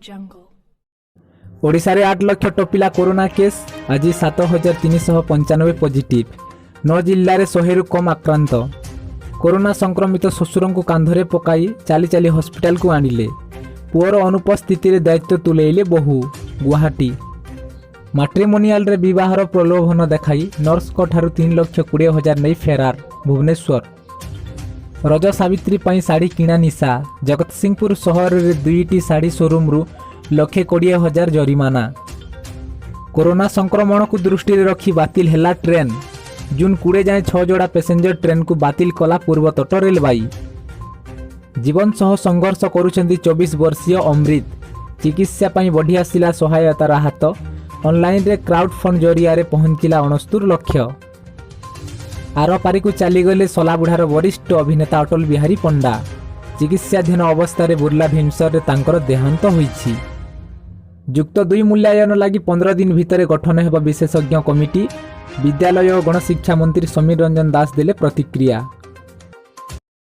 Jungle. ଓଡ଼ିଶାରେ 8 ଲକ୍ଷ ଟପିଲା corona case. ଆଜି 7395 positive. ନଅ ଜିଲ୍ଲାରେ 100ରୁ କମ୍ ଆକ୍ରାନ୍ତ। କରୋନା ସଂକ୍ରମିତ ଶ୍ୱଶୁରଙ୍କୁ କାନ୍ଧରେ ପକାଇ ଚାଲି ଚାଲି ହସ୍ପିଟାଲକୁ ଆଣିଲେ। ପୁଅର ଅନୁପସ୍ଥିତିରେ ଦାୟିତ୍ୱ ତୁଲେଇଲେ ବୋହୂ। ଗୁଆହାଟୀ। ମାଟ୍ରିମୋନିଆଲରେ ବିବାହର ପ୍ରଲୋଭନ ଦେଖାଇ ନର୍ସଙ୍କ ଠାରୁ 3,20,000 ନେଇ ଫେରାର। ଭୁବନେଶ୍ୱର। ରଜ ସାବିତ୍ରୀ ପାଇଁ ଶାଢ଼ୀ କିଣା ନିଶା। ଜଗତସିଂହପୁର ସହରରେ ଦୁଇଟି ଶାଢ଼ୀ ସୋରୁମରୁ 1,20,000 ଜରିମାନା। କରୋନା ସଂକ୍ରମଣକୁ ଦୃଷ୍ଟିରେ ରଖି ବାତିଲ ହେଲା ଟ୍ରେନ୍। ଜୁନ୍ 20 ଯାଏଁ ଛଅ ଯୋଡ଼ା ପ୍ୟାସେଞ୍ଜର ଟ୍ରେନ୍କୁ ବାତିଲ କଲା ପୂର୍ବତଟ ରେଳବାଇ। ଜୀବନ ସହ ସଂଘର୍ଷ କରୁଛନ୍ତି 24 ବର୍ଷୀୟ ଅମୃତ। ଚିକିତ୍ସା ପାଇଁ ବଢ଼ି ଆସିଲା ସହାୟତାର ହାତ। ଅନଲାଇନରେ କ୍ରାଉଡ୍ ଫଣ୍ଡ ଜରିଆରେ ପହଞ୍ଚିଲା 69 ଲକ୍ଷ। ଆରପାରିକୁ ଚାଲିଗଲେ ଶଲାବୁଢ଼ାର ବରିଷ୍ଠ ଅଭିନେତା ଅଟଳ ବିହାରୀ ପଣ୍ଡା। ଚିକିତ୍ସାଧୀନ ଅବସ୍ଥାରେ ବୁର୍ଲା ଭିମସରରେ ତାଙ୍କର ଦେହାନ୍ତ ହୋଇଛି। ଯୁକ୍ତ ଦୁଇ ମୂଲ୍ୟାୟନ ଲାଗି 15 ଦିନ ଭିତରେ ଗଠନ ହେବ ବିଶେଷଜ୍ଞ କମିଟି। ବିଦ୍ୟାଳୟ ଓ ଗଣଶିକ୍ଷା ମନ୍ତ୍ରୀ ସମୀର ରଞ୍ଜନ ଦାସ ଦେଲେ ପ୍ରତିକ୍ରିୟା।